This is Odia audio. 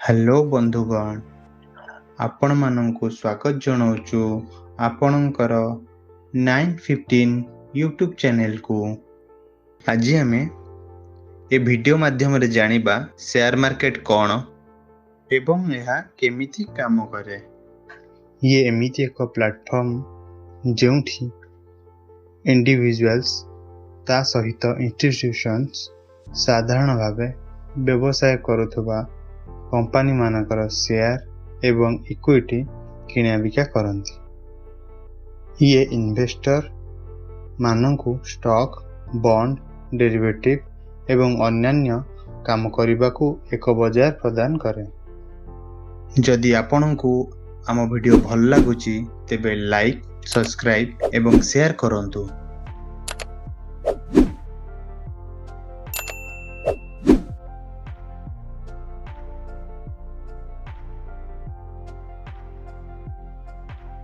ହ୍ୟାଲୋ ବନ୍ଧୁଗଣ, ଆପଣମାନଙ୍କୁ ସ୍ୱାଗତ ଜଣାଉଛୁ ଆପଣଙ୍କର 915 ୟୁଟ୍ୟୁବ୍ ଚ୍ୟାନେଲକୁ। ଆଜି ଆମେ ଏ ଭିଡ଼ିଓ ମାଧ୍ୟମରେ ଜାଣିବା ସେୟାର ମାର୍କେଟ କ'ଣ ଏବଂ ଏହା କେମିତି କାମ କରେ। ଇଏ ଏମିତି ଏକ ପ୍ଲାଟଫର୍ମ, ଯେଉଁଠି ଇଣ୍ଡିଭିଜୁଆଲ୍ସ ତା ସହିତ ଇନଷ୍ଟିଟ୍ୟୁସନ୍ସ ସାଧାରଣ ଭାବେ ବ୍ୟବସାୟ କରୁଥିବା କମ୍ପାନୀମାନଙ୍କର ସେୟାର ଏବଂ ଇକ୍ୱିଟି କିଣାବିକା କରନ୍ତି। ଇଏ ଇନଭେଷ୍ଟର ମାନଙ୍କୁ ଷ୍ଟକ୍, ବଣ୍ଡ, ଡେରିଭେଟିଭ୍ ଏବଂ ଅନ୍ୟାନ୍ୟ କାମ କରିବାକୁ ଏକ ବଜାର ପ୍ରଦାନ କରେ। ଯଦି ଆପଣଙ୍କୁ ଆମ ଭିଡ଼ିଓ ଭଲ ଲାଗୁଛି, ତେବେ ଲାଇକ୍, ସବସ୍କ୍ରାଇବ୍ ଏବଂ ସେୟାର କରନ୍ତୁ।